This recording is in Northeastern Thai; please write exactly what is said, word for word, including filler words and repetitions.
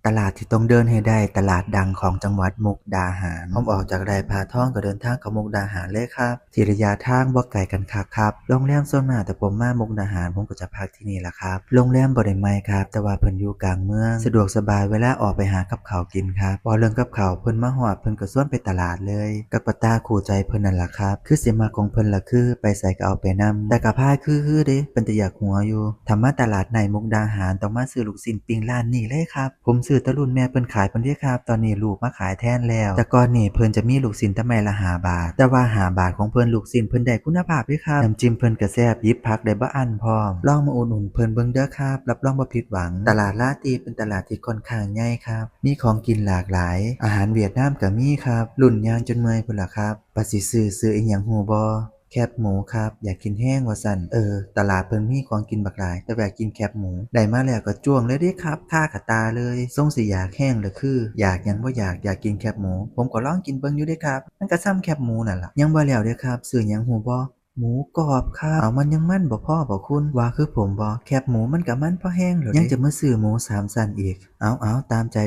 ตลาดที่ต้องเดินให้ได้ ตลาดดังของจังหวัดมุกดาหาร ผมออกจากไร่พาทองก็เดินทางเข้ามุกดาหารเลยครับ ที่ระยะทางบ่ไกลกันคักครับ โรงแรมส่วนมากแต่ผมมามุกดาหาร ผมก็จะพักที่นี่ล่ะครับ โรงแรมบ่ได้ใหญ่ครับ แต่ว่าเพิ่นอยู่กลางเมือง สะดวกสบายเวลาออกไปหากับข้าวกินครับ พอเรื่องกับข้าวเพิ่นมาฮอด เพิ่นก็ชวนไปตลาดเลย กับกระต่ายคู่ใจเพิ่นนั่นล่ะครับ คือสิมักของเพิ่นล่ะคือ ไปไสก็เอาไปนำ แต่กะพายคือๆเด้ เป็นตาอยากหัวอยู่ ถ้ามาตลาดในมุกดาหารต้องมาซื้อลูกชิ้นปิ้งร้านนี้เลยครับ ผมซื้อแต่รุ่นแม่เพิ่นขายเพิ่นเด้ครับ ตอนนี้ลูกมาขายแทนแล้ว แต่ก่อนนี่เพิ่นจะมีลูกชิ้นแต่ไม้ละห้าบาท แต่ว่าห้าบาทของเพิ่นลูกชิ้นเพิ่นได้คุณภาพเด้ครับ น้ำจิ้มเพิ่นก็แซ่บ หยิบผักได้บ่อั้นพร้อม ลองมาอุดหนุนเพิ่นเบิ่งเด้อครับ รับรองบ่ผิดหวัง ตลาดลาตีเป็นตลาดที่ค่อนข้างใหญ่ครับ มีของกินหลากหลาย อาหารเวียดนามก็มีครับ รุ่นย่างจนเมื่อยพุ้นล่ะครับ ว่าสิซื้อ ซื้ออีหยังฮู้บ่ แคบหมูครับ อยากกินแฮงว่าซั่น เออ ตลาดเพิ่นมีของกินบักหลาย แต่ว่าอยากกินแคบหมู ได้มาแล้วก็จ้วงเลยเด้ครับ คากะตาเลย ทรงสิอยากแฮงล่ะคือ อยากหยังบ่อยาก อยากกินแคบหมู ผมก็ลองกินเบิ่งอยู่เด้ครับ มันก็ส่ำแคบหมูนั่นล่ะ ยังบ่แล้วเด้ครับ ซื้อหยังฮู้บ่ หมูกรอบครับ เอามันยังมันบ่พอบ่คุณ ว่าคือผมบ่ แคบหมูมันก็มันพอแฮงแล้วเด้ ยังจะมาซื้อหมูสามชั้นอีก เอาเอาตามใจ